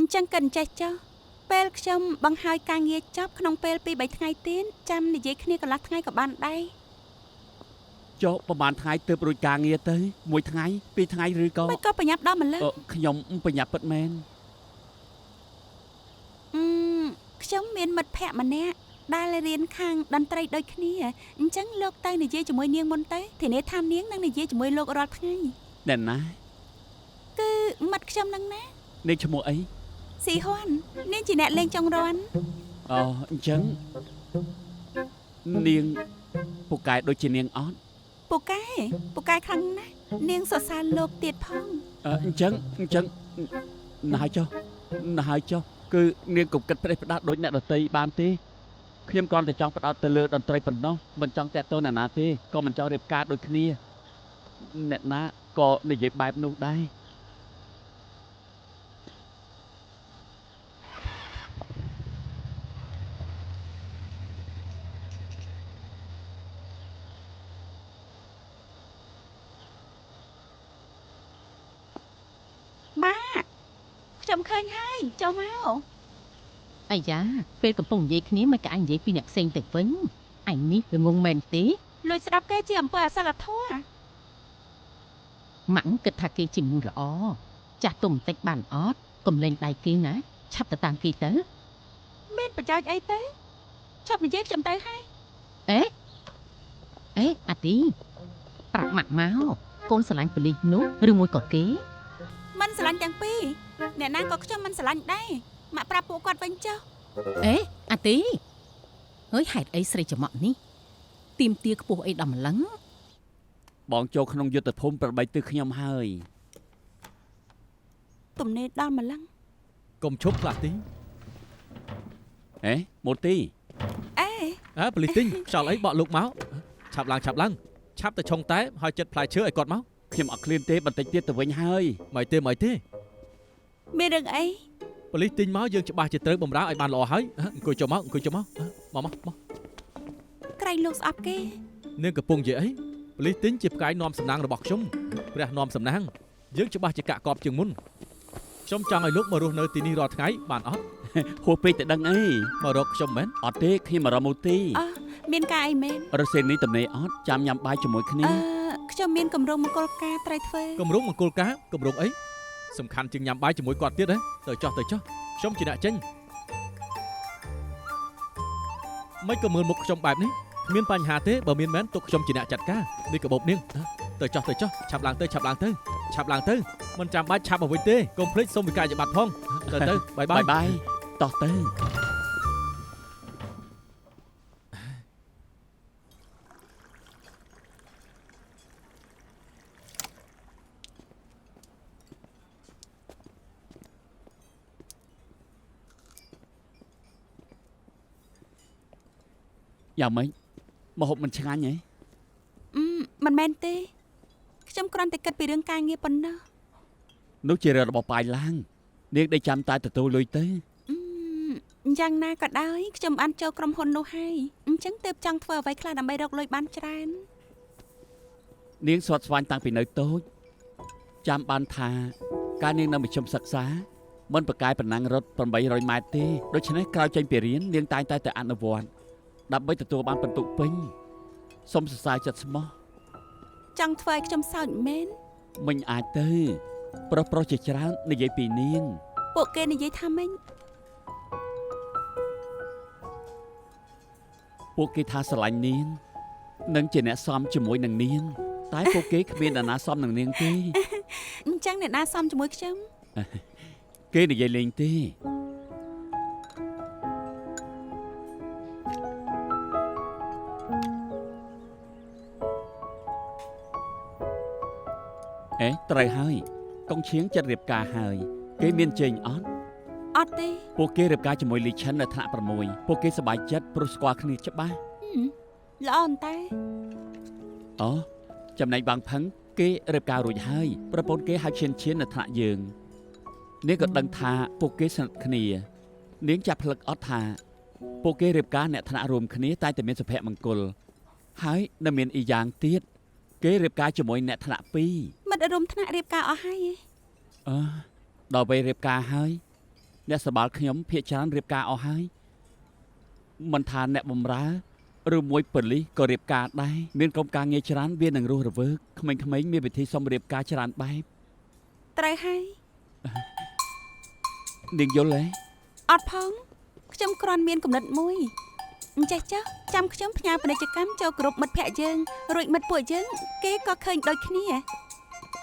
ញ្ចឹងកិនចេះចុះពេលខ្ញុំបង្ហើយការងារចប់ក្នុងពេល2 3ថ្ងៃទៀតចាំនិយាយគ្នាកន្លះថ្ងៃក៏បានដែរចុះប្រហែលថ្ងៃទើបរួចការងារទៅមួយថ្ងៃពីរថ្ងៃឬក៏មិនក៏ប្រញាប់ដល់ម្ល៉េះខ្ញុំប្រញាប់ពិតមែនខ្ញុំមានមិត្តភក្តិម្នាក់ដែលរៀនខាងតន្ត្រីដូចគ្នាអញ្ចឹងលោកទៅនិយាយជាមួយនាងមុនទៅធានាថានាងនឹងនិយាយជាមួយលោករាល់ថ្ងៃអ្នកណាគឺមិត្តខ្ញុំនឹងណានាងឈ្មោះអីស៊ីហ៊ាន់នាងជាអ្នកលេងចុងរ៉ាន់អូអញ្ចឹងនាងពូកែដូចជានាងអត់ពូកែខ្លាំងណាស់នាងសរសើរលោកទៀតផងអញ្ចឹងណាស់ហើយចុះណាស់ហើយចុះគឺនាងកុំគិតផ្ដេសផ្ដាសដូចអ្នកដទៃបានទេខ្ញុំគ្រាន់តែចង់ផ្ដោតទៅលើតន្ត្រីប៉ុណ្ណោះមិនចង់តាក់ទងអ្នកណាទេក៏មិនចង់រៀបការដូចគ្នាអ្នកណាក៏និយាយបែបនោះដែរម៉ាក់ខ្ញុំឃើញហើយចូលមកអាយ៉ាពេលកំពុងនិយាយគ្នាមិនក៏អញនិយាយពីអ្នកផ្សេងទៅវិញអញនេះវាងងមែនទេលួចស្ដាប់គេជាអំពើអសិលធម៌ម៉ាក់គិតថាគេជាមនុស្សល្អចាស់ទុំបន្តិចបានអត់កុំលេងដៃគេណាឆាប់ទៅតាមគេទៅមានប្រយោជន៍អីទៅឆាប់និយាយខ្ញុំទៅហើយអេអាទីប្រាប់ម៉ាក់មកកូនស្រឡាញ់ប៉ូលីសនោះឬមួយក៏គេមិនស្រឡាញ់ទាំងពីរអ្នកណាក៏ខ្ញុំមិនស្រឡាញ់ដែរម៉ាក់ប្រាប់ពួកគាត់វិញចុះអេអាទីហើយហេតុអីស្រីចំក់នេះទៀមទាខ្ពស់អីដល់ម្លឹងបងចូលក្នុងយុទ្ធភូមិ8ទិសខ្ញុំហើយទំនេរដល់ម្លឹងកុំឈប់ខ្លះទីអេម៉ូទីអេអើប៉ូលីសទិញខ្យល់អីបក់លោកមកឆាប់ឡើងឆាប់ទៅឆុងតែហើយចិត្តផ្លែឈើឲ្យគាត់មកខ្ញុំអត់ឃ្លានទេបន្តិចទៀតទៅវិញហើយមិនទេមានរឿងអីប៉ូលីសទិញមកយើងច្បាស់ជាត្រូវបំរើឲ្យបានល្អហើយអង្គុយចុះមកមកក្រែងលោកស្អប់គេនាងកំពុងនិយាយអីប៉ូលីសទិញជាផ្កាយនាំសំណាងរបស់ខ្ញុំព្រះនាំសំណាងយើងច្បាស់ជាកាក់កបជាងមុនខ្ញុំចង់ឲ្យលោកមករស់នៅទីនេះរាល់ថ្ងៃបានអត់ហួសពេកទៅដឹងអីមករកខ្ញុំមែនអត់ទេខ្ញុំមករកមូទីអមានការអីមែនរសៀលនេះទំនេរអត់ចាំញ៉ាំបាយជាមួយគ្នាខ្ញុំមានកម្រងមង្គលការត្រូវធ្វើកម្រងមង្គលការកម្រងអីសំខាន់ជាងញ៉ាំបាយជាមួយគាត់ទៀតហ៎ទៅចុះខ្ញុំជាអ្នកចេញមិនក៏មើលមុខខ្ញុំបែបនេះគ្មានបញ្ហាទេបើមានមែនទុកខ្ញុំជាអ្នកចាត់ការនេះកាបូបនាងទៅចុះឆាប់ឡើងទៅមិនចាំបាច់ឆាប់មកវិញទេកុំភ្លេចសុំវិក័យប័ត្រផងទៅបាយបាយតោះទៅយ៉ាងម៉េចមកហូបមិនឆ្ងាញ់ហ៎មិនមែនទេខ្ញុំគ្រាន់តែគិតពីរឿងការងារប៉ុណ្ណោះនោះជារឿងរបស់ប៉ាយឡាងនាងដេកចាំតែទទួលលុយទៅយ៉ាងណាក៏ដោយខ្ញុំបានចូលក្រុមហ៊ុននោះហើយអញ្ចឹងទើបចង់ធ្វើអ្វីខ្លះដើម្បីរកលុយបានច្រើននាងស្វាត់ស្វាញតាំងពីនៅតូចចាំបានថាការនាងនៅមជ្ឈមសិក្សាមិនប្រកែប៉ុណ្ណឹងរត់800ម៉ែត្រទេដូច្នេះក្រោយចេញពីរៀននាងតែងតែទៅអនុវត្តដើម្បីទទួលបានពិន្ទុពេញសូមសរសើរចិត្តស្មោះចង់ធ្វើឲ្យខ្ញុំសើចមែនមិនអាចទៅប្រុសជាច្រើននិយាយពីនាងពួកគេនិយាយថាម៉េចពួកគេថាស្រឡាញ់នាងនិងជាអ្នកសមជាមួយនឹងនាងតែពួកគេគ្មាននរណាសមនឹងនាងទេអញ្ចឹងអ្នកណាសមជាមួយខ្ញុំគេនិយាយលេងទេអេត្រូវហើយកងឈៀងចិត្តរៀបការហើយគេមានជេងអត់អត់ទេពួកគេរៀបការជាមួយលីឈិននៅថ្នាក់6ពួកគេសប្បាយចិត្តព្រោះស្គាល់គ្នាច្បាស់ល្អអន្តែអូចំណែកបាងផឹងគេរៀបការរួចហើយប្រពន្ធគេហៅឈៀននៅថ្នាក់យើងនាងក៏ដឹងថាពួកគេស្និទ្ធគ្នានាងចាប់ផ្លឹកអត់ថាពួកគេរៀបការអ្នកថ្នាក់រួមគ្នាតែមានសុភមង្គលហើយនៅមានអ៊ីយ៉ាងទៀតគេរៀបការជាមួយអ្នកថ្នាក់2មិត្តរួមថ្នាក់រៀបការអស់ហើយអឺដល់ពេលរៀបការហើយ អ្នកសបាលខ្ញុំភាកច្រើនរៀបការអស់ហើយមិនថាអ្នកបំរើឬមួយប៉ូលីសក៏រៀបការដែរមានក្រុមការងារច្រើនវានឹងរស់រវើកក្មេងៗមានវិធីសុំរៀបការច្រើនបែប ត្រូវហើយ នាងយល់ទេ អត់ផងខ្ញុំគ្រាន់មានគំនិតមួយអញ្ចេះចុះចាំខ្ញុំផ្ញើពាណិជ្ជកម្មចូលក្រុមមិត្តភក្តិយើងរួចមិត្តពួកយើងគេក៏ឃើញដូចគ្នា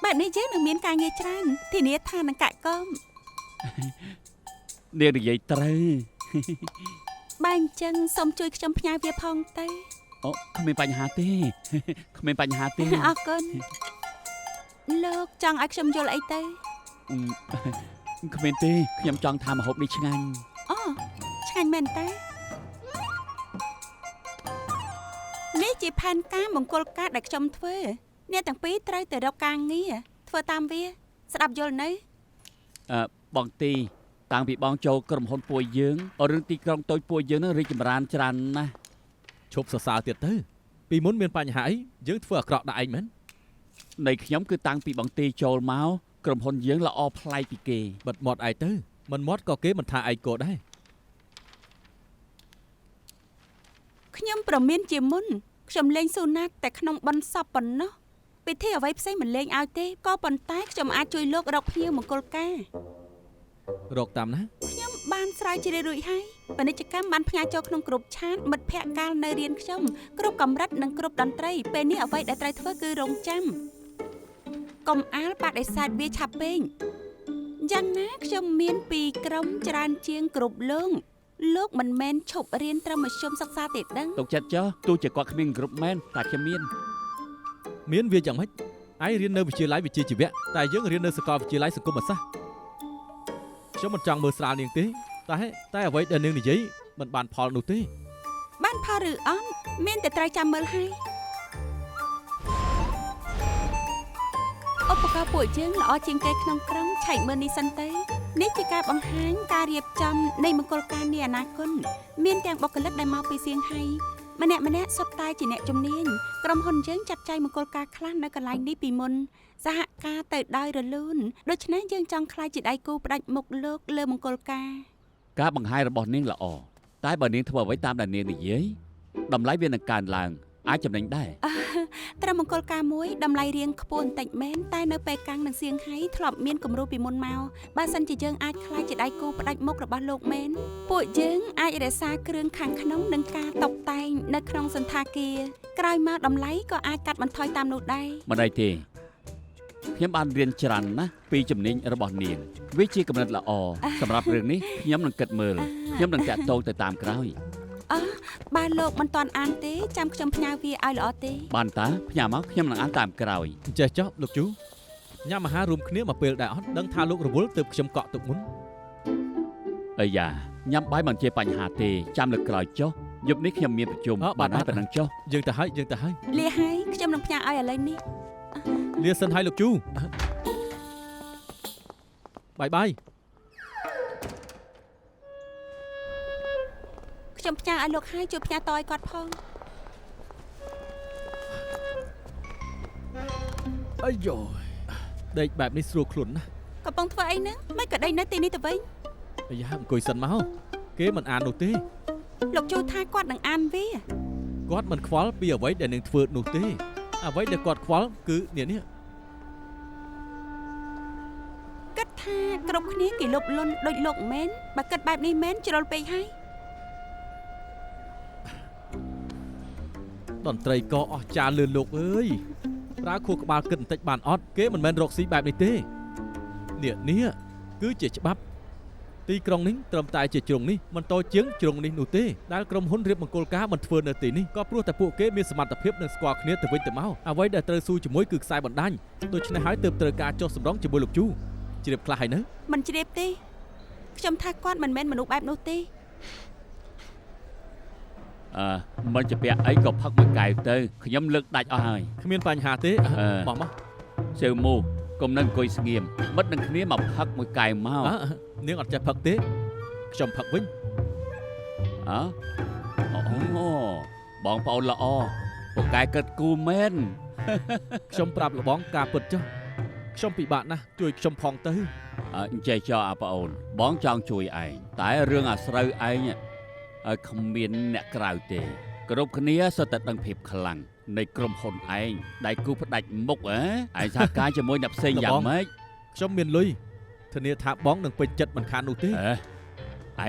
បែបនេះយើងនឹងមានការងារច្រើនធានាថានឹងកាក់កម នាងនិយាយត្រូវ បើអញ្ចឹងសូមជួយខ្ញុំផ្ញើវាផងទៅ អូគ្មានបញ្ហាទេគ្មានបញ្ហាទេ អរគុណលោកចង់ឲ្យខ្ញុំយល់អីទៅ គ្មានទេខ្ញុំចង់ថាម្ហូបនេះឆ្ងាញ់ អូឆ្ងាញ់មែនតើនេះជាផែនការមង្គលការដែលខ្ញុំធ្វើអ្នកទាំងពីរត្រូវតែរកការងារធ្វើតាមវាស្ដាប់យល់នៅ បងទីតាំងពីបងចូលក្រុមហ៊ុនពួយយើងរឿងទីក្រុងតូចពួយយើងនឹងរីកចម្រើនច្រើនណាស់ ឈប់សរសើរទៀតទៅពីមុនមានបញ្ហាអីយើងធ្វើអាក្រក់ដាក់ឯងមែន នៃខ្ញុំគឺតាំងពីបងទីចូលមកក្រុមហ៊ុនយើងល្អប្លែកពីគេ បិទមាត់ឯងទៅមិនមាត់ក៏គេមិនថាឯងក៏ដែរ ខ្ញុំប្រមានជាមុនខ្ញុំលេងស៊ូណាតតែក្នុងបុណ្យសពប៉ុណ្ណោះពិធីអ្វីផ្សេងមិនលេងឲ្យទេក៏ប៉ុន្តែខ្ញុំអាចជួយលោករកភ្ញៀវមង្គលការ រកតាមណា ខ្ញុំបានស្រាវជ្រាវរួចហើយពាណិជ្ជកម្មបានផ្ញើចូលក្នុងក្រុមឆាតមិត្តភក្តិកាលនៅរៀនខ្ញុំគ្រប់កម្រិតនិងគ្រប់តន្ត្រីពេលនេះអ្វីដែលត្រូវធ្វើគឺរងចាំកុំអាលបដិសេធវាឆាប់ពេកយ៉ាងណាខ្ញុំមានពីរក្រុមច្រើនជាងគ្រប់លោកលោកមិនមែនឈប់រៀនត្រឹមមធ្យមសិក្សាទេដឹង ទុកចិត្តចុះទោះជាគាត់គ្មានក្រុមមែនតែខ្ញុំមាន មានវាយ៉ាងម៉េចឯងរៀននៅវិទ្យាល័យវិជ្ជាជីវៈតែយើងរៀននៅសាកលវិទ្យាល័យសង្គមសាស្ត្រខ្ញុំមិនចង់មើលស្រាលនាងទេតែអ្វីដែលនាងនិយាយមិនបានផលនោះទេ បានផលឬអត់មានតែត្រូវចាំមើលហើយឧបករណ៍ពួកយើងល្អជាងគេក្នុងក្រុងឆែកមើលនេះសិនទៅនេះជាការបង្ហាញការរៀបចំនៃមង្គលការនាអនាគតមានទាំងបុគ្គលិកដែលមកពីសៀងហៃម្នាក់ម្នាក់សុទ្ធតែជាអ្នកជំនាញក្រុមហ៊ុនយើងចាត់ចែងមង្គលការខ្លះនៅកន្លែងនេះពីមុនសហការទៅដោយរលូនដូច្នេះយើងចង់ក្លាយជាដៃគូផ្ដាច់មុខលោកលើមង្គលការ ការបង្ហាញរបស់នាងល្អតែបើនាងធ្វើអ្វីតាមដែលនាងនិយាយតម្លៃវានឹងកើនឡើងអាចចំណេញដែរ ត្រឹមមង្គលការមួយតម្លៃរៀងខ្ពស់បន្តិចមែនតែនៅប៉េកាំងនិងសៀងហៃធ្លាប់មានគំរូពីមុនមកបើសិនជាយើងអាចក្លាយជាដៃគូផ្ដាច់មុខរបស់លោកមែនពួកយើងអាចរក្សាគ្រឿងខាងក្នុងនិងការតុបតែងនៅក្នុងសណ្ឋាគារក្រោយមកតម្លៃក៏អាចកាត់បន្ថយតាមនោះដែរ មិនអីទេខ្ញុំបានរៀនច្រើនណាស់ពីជំនាញរបស់នាងវាជាគំនិតល្អសម្រាប់រឿងនេះខ្ញុំនឹងគិតមើលខ្ញុំនឹងតាក់ទងទៅតាមក្រោយ បើលោកមិនទាន់អានទេចាំខ្ញុំផ្ញើវាឲ្យល្អទេ បានតាផ្ញើមកខ្ញុំនឹងអានតាមក្រោយ ចេះចុះលោកជូញ៉ាំអាហាររួមគ្នាមកពេលដែរអត់ដឹងថាលោករវល់ទើបខ្ញុំកក់ទុកមុន អាយ៉ាញ៉ាំបាយមិនជាបញ្ហាទេចាំលើកក្រោយចុះយប់នេះខ្ញុំមានប្រជុំបានហើយប៉ុណ្ណឹងចុះ យើងទៅហើយយើងទៅហើយ លាហើយខ្ញុំនឹងផ្ញើឲ្យឥឡូវនេះ លាសិនហើយលោកជូបាយបាយ ខ្ញុំផ្ញើឲ្យលោកហើយជួយផ្ញើតឲ្យគាត់ផង អាយយដេកបែបនេះស្រួលខ្លួនណាស់ កំពុងធ្វើអីហ្នឹងមិនក៏ដេកនៅទីនេះទៅវិញ អាយ៉ាអង្គុយសិនមកគេមិនអាននោះទេ លោកជូថាគាត់នឹងអានវា គាត់មិនខ្វល់ពីអ្វីដែលនឹងធ្វើនោះទេអ្វីដែលគាត់ខ្វល់គឺនេះ គិតថាគ្រប់គ្នាគេលុបលុនដូចលោកមែនបើគិតបែបនេះមែនជ្រុលពេកហើយ តន្ត្រីក៏អស្ចារ្យលឿនលោកអើយប្រើខួរក្បាលគិតបន្តិចបានអត់គេមិនមែនរកស៊ីបែបនេះទេនេះគឺជាច្បាប់ទីក្រុងនេះត្រឹមតែជាជ្រុងនេះមិនតូចជាងជ្រុងនេះនោះទេដែលក្រុមហ៊ុនរៀបមង្គលការមិនធ្វើនៅទីនេះក៏ព្រោះតែពួកគេមានសមត្ថភាពនិងស្គាល់គ្នាទៅវិញទៅមកអ្វីដែលត្រូវស៊ូជាមួយគឺខ្សែបណ្ដាញដូច្នេះហើយទើបត្រូវការចុះសម្រុងជាមួយលោកជូជ្រាបខ្លះហើយនៅ មិនជ្រាបទេខ្ញុំថាគាត់មិនមែនមនុស្សបែបនោះទេ មិនជាពាក់អីក៏ផឹកមួយកែវទៅខ្ញុំលើកដាច់អស់ហើយ គ្មានបញ្ហាទេមកមក សេវមូកុំនឹងអង្គុយស្ងៀមមិត្តនឹងគ្នាមកផឹកមួយកែវមក នាងអត់ចេះផឹកទេខ្ញុំផឹកវិញ អើអូបងប្អូនល្អពូកែគិតគូមែន ខ្ញុំប្រាប់លបងការពិតចុះ ខ្ញុំពិបាកណាស់ជួយខ្ញុំផងទៅអញ្ចេះចោអាប្អូនបងចង់ជួយឯងតែរឿងអាស្រូវឯងឲ្យគ្មានអ្នកក្រៅទេគ្រប់គ្នាសុទ្ធតែដឹងភាពខ្លាំងនៃក្រុមហ៊ុនឯងដៃគូផ្ដាច់មុខហ៎ឯងសហការជាមួយអ្នកផ្សេងយ៉ាងម៉េចខ្ញុំមានលុយធានាថាបងនឹងពេញចិត្តមិនខាននោះទេឯ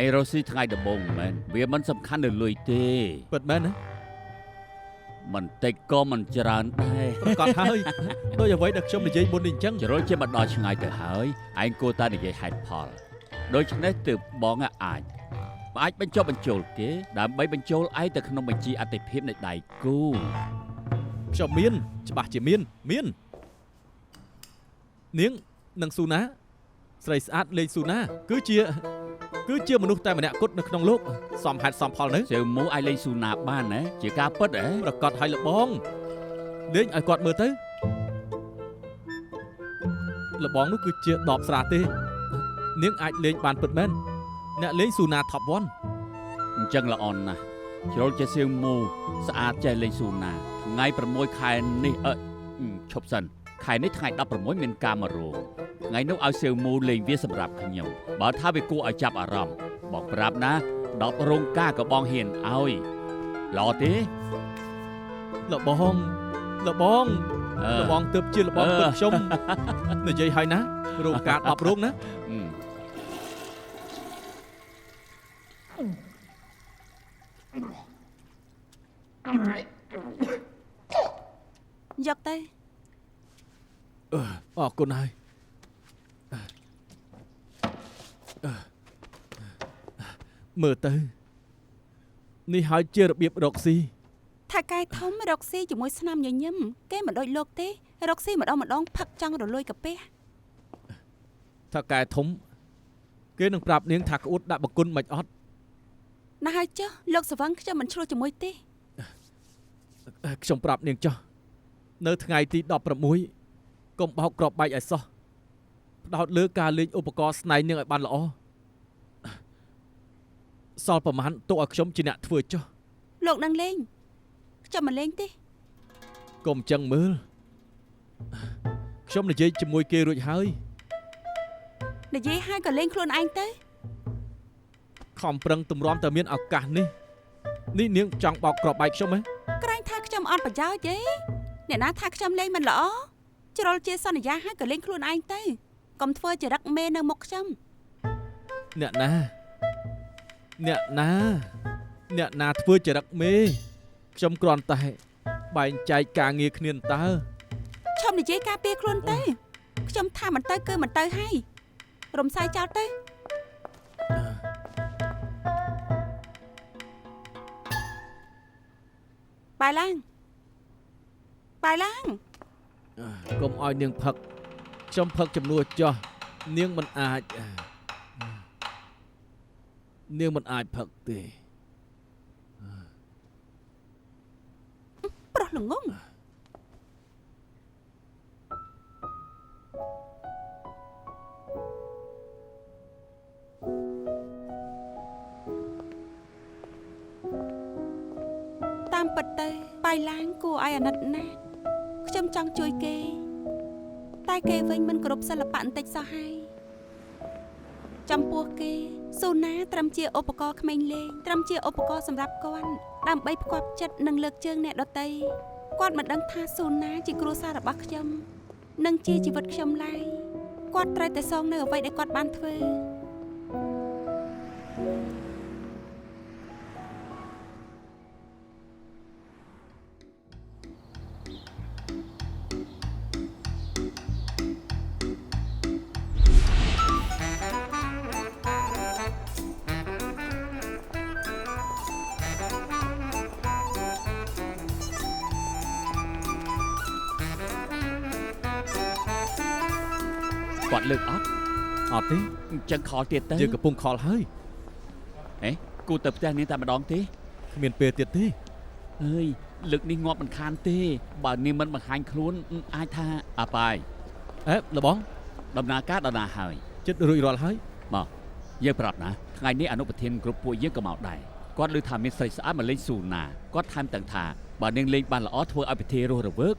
ងរស់ស៊ីថ្ងៃដំបូងមែនវាមិនសំខាន់លើលុយទេពិតមែនណាមិនតិចក៏មិនច្រើនដែរប្រកាសហើយដោយអ្វីដែលខ្ញុំនិយាយមុននេះអញ្ចឹងជ្រុលជាមកដល់ឆ្ងាយទៅហើយឯងគួរតែនិយាយហេតុផលដូច្នេះទើបបងអាចបញ្ចុះបញ្ចូលគេដើម្បីបញ្ចូលឯងទៅក្នុងបញ្ជីអតិភិបនៃដៃគូខ្ញុំមានច្បាស់ជាមាននាងនិងស៊ូណាស្រីស្អាតលេងស៊ូណាគឺជាមនុស្សតែម្នាក់គត់នៅក្នុងលោកសមហេតុសមផលនៅសៀវមូអាចលេងស៊ូណាបានណាជាការពិតហ៎ប្រកាសឲ្យលបងលេងឲ្យគាត់មើលទៅលបងនោះគឺជាដបស្រាទេនាងអាចលេងបានពិតមែនអ្នកលេងស៊ូណា Top 1អញ្ចឹងល្អណាស់ជ្រុលជាសៀវមូស្អាតចេះលេងស៊ូណាថ្ងៃ6ខែនេះឈប់សិនខែនេះថ្ងៃ16មានការមករោងថ្ងៃនោះឲ្យសៀវមូលេងវាសម្រាប់ខ្ញុំបើថាវាគួរឲ្យចាប់អារម្មណ៍បងប្រាប់ណា10រោងការក៏បងហ៊ានឲ្យល្អទេលបងលបងលបងទើបជាលបងពិតខ្ញុំនិយាយហើយណារោងការ10រោងណាយកទៅអរគុណហើយមើលទៅនេះហើយជារបៀបរកស៊ីថាកែធំរកស៊ីជាមួយស្នាមញញឹមគេមិនដូចលោកទេរកស៊ីម្ដងម្ដងផឹកចង់រលួយកាពះថាកែធំគេនឹងប្រាប់នាងថាក្អួតដាក់បង្គន់មិនអត់ណាស់ហើយចុះលោកសវឹងខ្ញុំមិនឆ្លោះជាមួយទេខ្ញុំប្រាប់នាងចុះនៅថ្ងៃទី16កុំបោកគ្រាប់បែកឲ្យសោះផ្ដោតលើការលេងឧបករណ៍ស្នែងនាងឲ្យបានល្អសល់ប្រហែលទុកឲ្យខ្ញុំជាអ្នកធ្វើចុះលោកនឹងលេងខ្ញុំមិនលេងទេកុំចឹងមើលខ្ញុំនិយាយជាមួយគេរួចហើយនិយាយហើយក៏លេងខ្លួនឯងទៅខំប្រឹងទម្រាំតែមានឱកាសនេះនេះនាងចង់បោកគ្រាប់បែកខ្ញុំហ៎ក្រែងថាខ្ញុំអត់ប្រយោជន៍ទេអ្នកណាថាខ្ញុំលេងមិនល្អជ្រុលជាសន្យាហើយក៏លេងខ្លួនឯងទៅកុំធ្វើចរិតមេនៅមុខខ្ញុំអ្នកណាអ្នកណាអ្នកណាធ្វើចរិតមេខ្ញុំគ្រាន់តែបែងចែកការងារគ្នាតើឈប់និយាយការពារខ្លួនទៅខ្ញុំថាមិនទៅគឺមិនទៅហើយរំសាយចោលទៅបាយឡើងបាយឡើងកុំឲ្យនាងផឹកខ្ញុំផឹកចំនួនចោះនាងមិនអាចនាងមិនអាចផឹកទេប្រុសល្ងងតាមពិតទៅបាយឡាងគួរឲ្យអាណិតណាស់ខ្ញុំចង់ជួយគេតែគេវិញមិនគោរពសិល្បៈបន្តិចសោះហើយចំពោះគេស៊ូណាត្រឹមជាឧបករណ៍ក្មេងលេងត្រឹមជាឧបករណ៍សម្រាប់គាត់ដើម្បីផ្គាប់ចិត្តនិងលើកជើងអ្នកដទៃគាត់មិនដឹងថាស៊ូណាជាគ្រួសាររបស់ខ្ញុំនិងជាជីវិតខ្ញុំឡើយគាត់ត្រូវតែសងនៅអ្វីដែលគាត់បានធ្វើ គាត់លើកអត់អត់ទេអញ្ចឹងខលទៀតទៅយើងកំពុងខលហើយអេគូទៅផ្ទះនាងតែម្ដងទេគ្មានពេលទៀតទេអើយលើកនេះងាប់មិនខានទេបើនាងមិនបង្ហាញខ្លួនអាចថាអាបាយអេលបងដំណើរការដល់ណាហើយចិត្តរួចរាល់ហើយមកយើងប្រាប់ណាថ្ងៃនេះអនុប្រធានគ្រប់ពួកយើងក៏មកដែរគាត់ឮថាមានស្រីស្អាតមកលេងស៊ូណាគាត់ថែមទាំងថាបើនាងលេងបានល្អធ្វើឲ្យពិធីរស់រវើក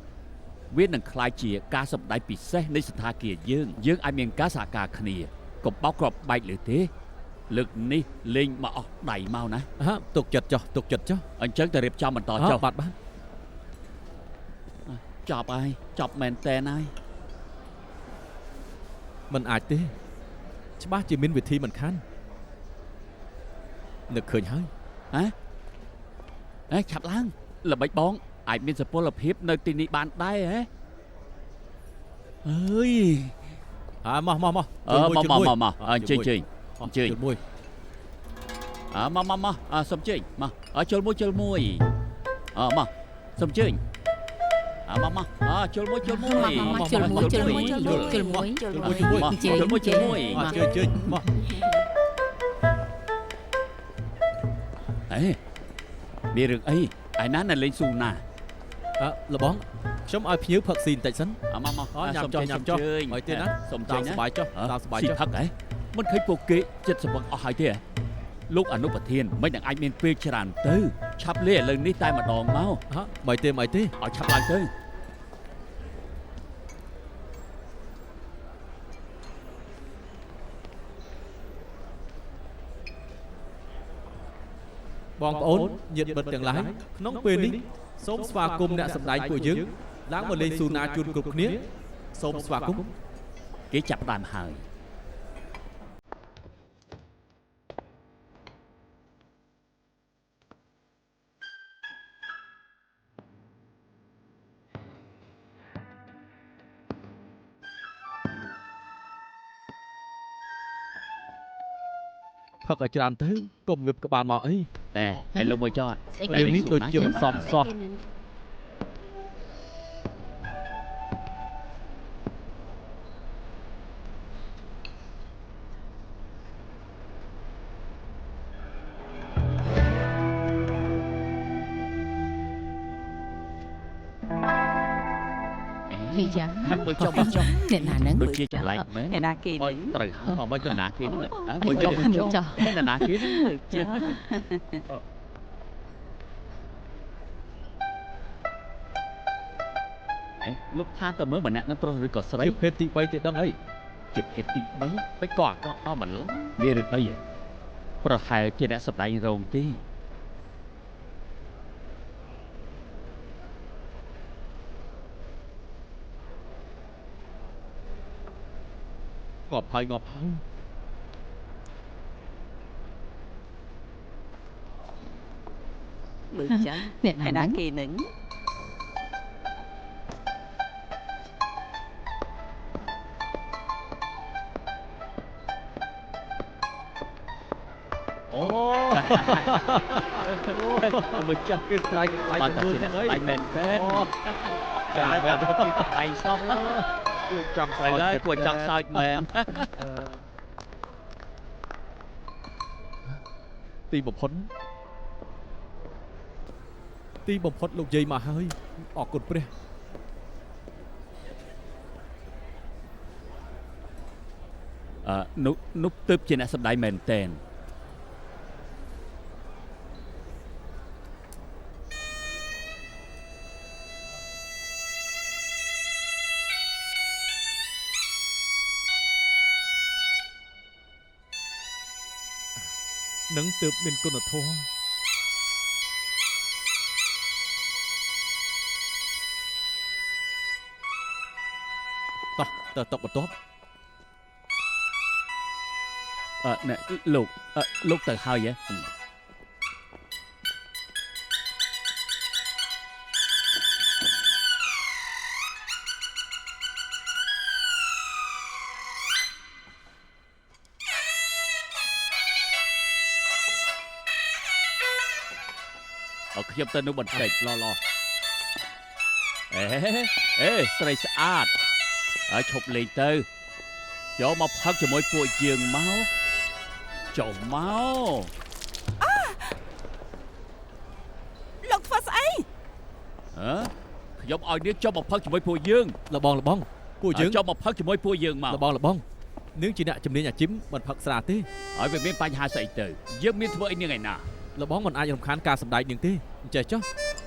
វានឹងក្លាយជាការសម្ដែងពិសេសនៃសន្តាគារយើងយើងអាចមានការសហការគ្នាកុំបោកគ្រាប់បែកលើទេលើកនេះលេងមកអស់ដៃមកណា ហ่าទុកចិត្តចុះទុកចិត្តចុះ អញ្ចឹងតែរៀបចំបន្តចុះ បាទបាទ ចប់ហើយចប់មែនតើហើយ មិនអាចទេច្បាស់ជាមានវិធីមិនខាននឹកឃើញហើយ ហ៎អេឆាប់ឡើងល្បិចបងអាចមានសុពលភាពនៅទីនេះបានដែរហ៎អើយ អើមកមកមក អឺមកមកមកអញ្ជើញជើញ អញ្ជើញមួយ អើមកមកមកអើសុំជើញមកអើចូលមួយចូលមួយអើមកសុំជើញអើមកមកអើចូលមួយចូលមួយ មកចូលមួយចូលមួយចូលមួយ ចូល មួយ មួយ ចូលមួយចូលមួយ អញ្ជើញជើញមក អេមានរឿងអីឯណានៅលេងស៊ូណា អើលបងខ្ញុំឲ្យភ្ញៀវផឹកស៊ីបន្តិចសិន អើមកមក ញ៉ាំចុះញ៉ាំចុះឲ្យទៀតណា សុំ តាម ជើញណា សบายចុះតាមសบายចុះ ស៊ីផឹកហ៎មិនឃើញពួកគេចិត្តសម្បឹងអស់ហើយទេលោកអនុប្រធានមិននឹងអាចមានពេលច្រើនទៅឆាប់លេឥឡូវនេះតែម្ដងមក ហ៎មិនទេមិនទេ ឲ្យឆាប់ឡើងទៅ បងប្អូនញាតិមិត្តទាំងឡាយក្នុងពេលនេះសូមស្វាគមន៍អ្នកសម្ដែងពួកយើងឡើងមកលេងស៊ូណាជូនគ្រប់គ្នាសូមស្វាគមន៍ គេចាប់ផ្ដើមហើយ ផឹកឲ្យច្រើនទៅកុំងើបក្បាលមកអី តែហើយលោកមួយចោះ រឿងនេះដូចជាមិនសមសោះ វីយ៉ា មួយចុះមួយចុះ អ្នកណាហ្នឹង ដូចជាចម្លែកមែន អ្នកណាគេ អូយ នឹង ត្រូវហើយមកចុះណាគេហ្នឹងមួយចុះមួយចុះ ចុះ អ្នកណាគេហ្នឹង ចា អេលោកថាតើមើលម្នាក់នឹងប្រុសឬក៏ស្រី ជាភេទទី3ទេដឹងអី ជាភេទទី3បិចក៏អាក្រក់ដល់មិនវាឬអីប្រហែលជាអ្នកសម្ដែងរោងទេ ងាប់ហើយងាប់ហើយ មើលចា អ្នកណា អ្នកណា ហ្នឹង គេនឹង អូ មើលចាស់ គឺខ្លាចខ្លាច បានតែជាអ្នកសម្ដែងមែនទេ ចា តែតែដៃសោះ គឺចង់ ស្រីហើយគួរចង់សើចមែន ទីបំផុតទីបំផុតលោកយាយមកហើយអរគុណព្រះ អឺនោះនោះទើបជាអ្នកសម្ដែងមែនតែន នឹងទើបមានគុណធម៌តោះទៅតុកបន្ទាប់ អឺអ្នកលោកលោកទៅហើយហ៎អរខ្ញុំទៅនោះបន្តិច ឡឡ អេអេស្រីស្អាតហើយឈប់លេងទៅចូលមកផឹកជាមួយពួកយើងមកចូលមក លោកធ្វើស្អី ហ៎ខ្ញុំឲ្យនាងចូលមកផឹកជាមួយពួកយើង លបងលបងពួកយើង ចូលមកផឹកជាមួយពួកយើងមក លបងលបងនាងជាអ្នកជំនាញអាជីពមិនផឹកស្រាទេ ហើយវាមានបញ្ហាស្អីទៅយើងមានធ្វើអីនាងឯណា លបងមិនអាចរំខានការសម្ដែងនាងទេអញ្ចេះចុះ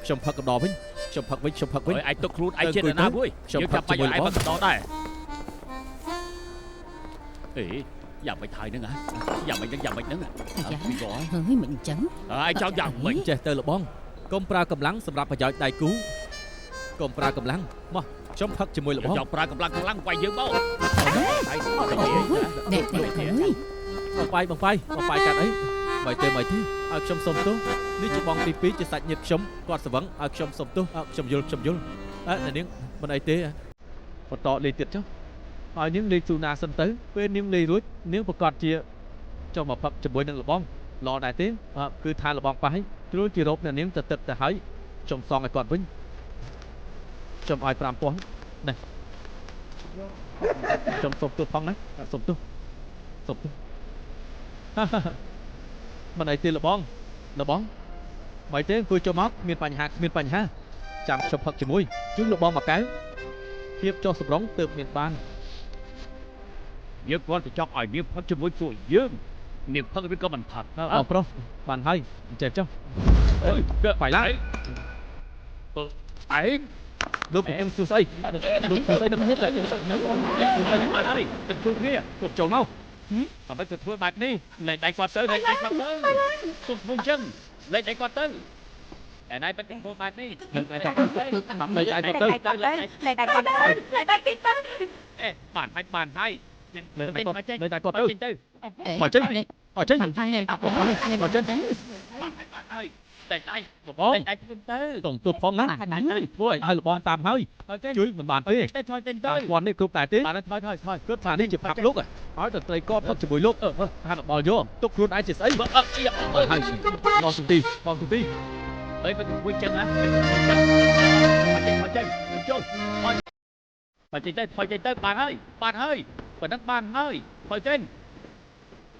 ខ្ញុំផឹកកំដរវិញ ខ្ញុំផឹកវិញខ្ញុំផឹកវិញ អើយឯងទុកខ្លួនឯងជាអ្នកណាមួយ ខ្ញុំ យើង ផឹកជាមួយ ចាំបាច់ឲ្យឯង ល្បង ផឹកដដែរអេយ៉ាងមិនថៃហ្នឹងហ៎យ៉ាងមិនហ្នឹងយ៉ាងមិនហ្នឹង អាយ៉ា ពីកយ ហើយមិនអញ្ចឹង ឯងចង់យ៉ាងមិន ចេះទៅលបងកុំប្រើកម្លាំងសម្រាប់ប្រយោជន៍ដៃគូកុំប្រើកម្លាំងមកខ្ញុំផឹកជាមួយលបង ចង់ប្រើកម្លាំងខ្លាំងវាយយើងមក អូយណែណែអើយ បងបាយបងបាយបងបាយកាត់អីមិនទេមិនទេឲ្យខ្ញុំសុំទោសនេះជាបងទី2ជាសាច់ញាតិខ្ញុំគាត់ស្វឹងឲ្យខ្ញុំសុំទោសខ្ញុំយល់ខ្ញុំយល់អើអ្នកនាងមិនអីទេបន្តលេងទៀតចុះឲ្យនាងលេងស៊ូណាសិនទៅពេលនាងលេងរួចនាងប្រកាសជាចុះមកផឹកជាមួយនឹងលបងល្អដែរទេគឺថាលបងប៉ះត្រួយជារោបអ្នកនាងទៅទឹកទៅហើយខ្ញុំសងឲ្យគាត់វិញខ្ញុំឲ្យ5000នេះខ្ញុំសុំទោសផងណាសុំទោសសុំទោស មិនអីទេលបងលបងមិនទេអង្គុយចុះមកគ្មានបញ្ហាគ្មានបញ្ហាចាំខ្ញុំផឹកជាមួយជូនលបងមកកែវភាពចុះសម្រុងទើបមានបាន យើងគាត់ទៅចង់ឲ្យនាងផឹកជាមួយពួកយើងនាងផឹកឬក៏មិនផឹក បងប្រុសបានហើយចេះចុះ អើយ បាយឡើង ឯង លោកអឹមសួស្អីលោកសួស្អីនឹងហេតុ អត់ហើយទៅធ្វើគ្នា គាត់ចូលមក អ្វីទៅធ្វើបែបនេះលេងដៃគាត់ទៅលេងដៃគាត់ទៅសុំធ្វើអញ្ចឹងលេងដៃគាត់ទៅឯណៃបែបធ្វើបែបនេះ នឹងតែលេងឯងទៅ លេងដៃគាត់ទៅលេងដៃគេទៅ អេបានហើយបានហើយ លេងតែគាត់លេងតែគាត់ទៅ ចេញទៅ មកចេញអត់ចេញ បានហើយ អត់ចេញ បានហើយតែដៃ បង តែដៃទៅ តុងទួផងណាធ្វើឲ្យលបងតាមហើយជួយមិនបានទេ តែថយចេញទៅ តាមគាត់នេះគ្រប់តែទេ បានថយថយថយ គាត់ថានេះជាផាប់លោកឲ្យតត្រីកផឹកជាមួយលោកហាត់បល់យកទុកខ្លួនឯងជាស្អី បើអត់អី ហើយបងសុទីបងសុទី អើយបើមួយចឹងណាមកចេញមកចេញចូលថយមកចេញទៅថយចេញទៅបានហើយបានហើយប៉ុណ្ណឹងបានហើយថយចេញ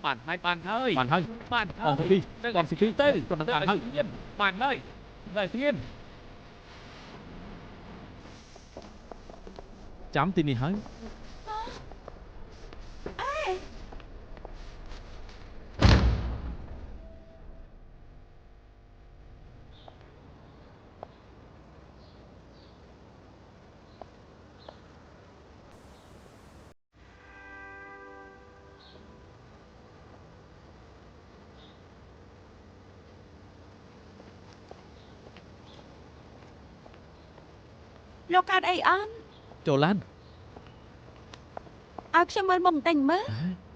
បានហើយបានហើយ បានហើយ បាន បងសុទីបងសុទី ទៅ គាត់នឹងបានហើយ បានហើយតែទៀន ចាំទីនេះហើយ លោកកើតអីអន់ ចូលឡាន ឲ្យខ្ញុំមើលមុខបន្តិចមើល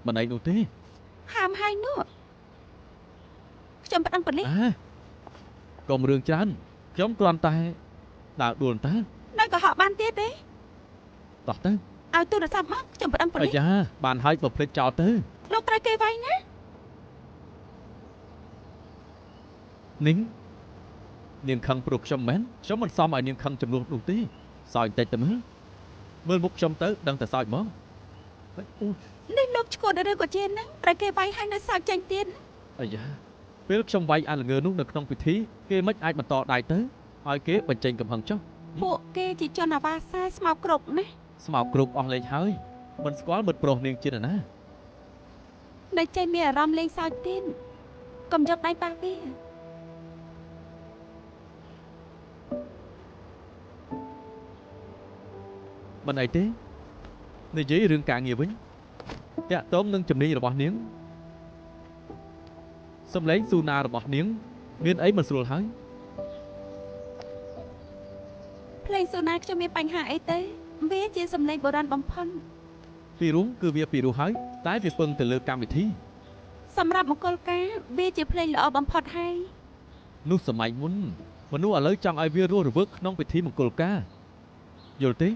មិនអីនោះទេ ហាមហើយនោះខ្ញុំប្តឹងប៉ូលីស អាកុំរឿងច្រើនខ្ញុំគ្រាន់តែដើរដួលតា នៅកុហកបានទៀតទេ តោះទៅ ឲ្យទូរស័ព្ទមកខ្ញុំប្តឹងប៉ូលីស អាយ៉ាបានហើយបើភ្លេចចោលទៅ លោកត្រូវគេវាយណា នាងនាងខឹងព្រោះខ្ញុំមែនខ្ញុំមិនសមឲ្យនាងខឹងចំនួននោះទេសើចបន្តិចទៅមើលមើលមុខខ្ញុំទៅដឹងតែសើចហ្មងអូ នេះលោកឈួតឬក៏ជាហ្នឹងត្រូវគេវាយហើយនៅសើចចេញទៀត អាយ៉ាពេលខ្ញុំវាយអាល្ងើនោះនៅក្នុងពិធីគេមិនអាចបន្តដៃទៅឲ្យគេបញ្ចេញកំហឹងចុះ ពួកគេជាជនអាវ៉ាសាស្មោកគ្រប់ណា ស្មោកគ្រប់អស់លេខហើយមិនស្គាល់មិត្តប្រុសនាងជានរណា នៅចេះមានអារម្មណ៍លេងសើចទៀតកុំយកដៃប៉ះវា មិនអីទេនិយាយរឿងការងារវិញតាក់ទងនឹងជំនាញរបស់នាងសំឡេងស៊ូណារបស់នាង មានអីមិនស្រួលហើយ ភ្លេងសូណាខ្ញុំមានបញ្ហាអីទេវាជាសំឡេងបុរាណបំផុត ពីរួមគឺវាពីរោះហើយតែវាពឹងទៅលើកម្មវិធី សម្រាប់មង្គលការវាជាភ្លេងល្អបំផុតហើយ នោះសម័យមុនមនុស្សឥឡូវចង់ឲ្យវារស់រវើកក្នុងពិធីមង្គលការយល់ទេ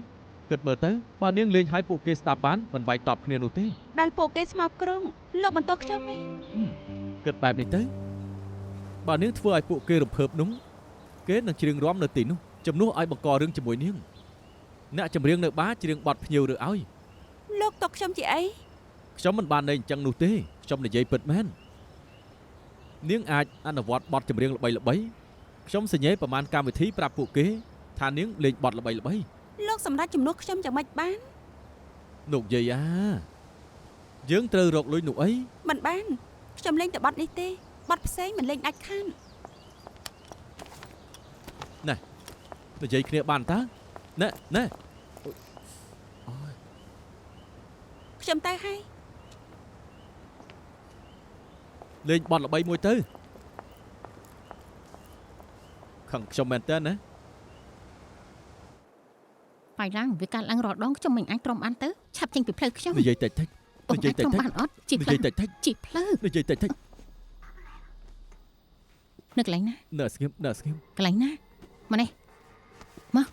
គិតមើលទៅបើនាងលេងឲ្យពួកគេស្ដាប់បានមិនវាយតបគ្នានោះទេ ដែលពួកគេស្មោកគ្រងលោកបន្តខ្ញុំទេ គិតបែបនេះទៅបើនាងធ្វើឲ្យពួកគេរំភើបនោះគេនឹងច្រៀងរាំនៅទីនោះជំនួសឲ្យបង្ករឿងជាមួយនាងអ្នកចម្រៀងនៅបារច្រៀងបទភ្ញៀវឬឲ្យ លោកຕົកខ្ញុំជាអី ខ្ញុំមិនបានន័យអញ្ចឹងនោះទេខ្ញុំនិយាយពិតមែននាងអាចអនុវត្តបទចម្រៀងល្បីៗខ្ញុំសញ្ញេប្រមាណកម្មវិធីប្រាប់ពួកគេថានាងលេងបទល្បីៗ លោកសម្រាប់ជំនួសខ្ញុំយ៉ាងម៉េចបាន លោកយាយអាយើងត្រូវរកលុយនោះអី មិនបានខ្ញុំលេងតែបត់នេះទេបត់ផ្សេងមិនលេងដាច់ខាត និយាយគ្នាបានតើណែណែ ខ្ញុំទៅហើយ លេងបត់ល្បីមួយទៅខឹងខ្ញុំមែនតើណា បាយឡើងវាកើតឡើងរាល់ដងខ្ញុំមិនអាចទ្រាំបានទៅឆាប់ចេញពីផ្លូវខ្ញុំ និយាយតិចតិច អូអាច និយាយតិចតិច ទ្រាំបានអត់ជី និ ផ្លូវ យាយតិចតិច ជីផ្លូវ និយាយតិចតិច នៅកន្លែងណា នៅស្ងៀមនៅស្ងៀមក ន្លែងណាមកនេះមក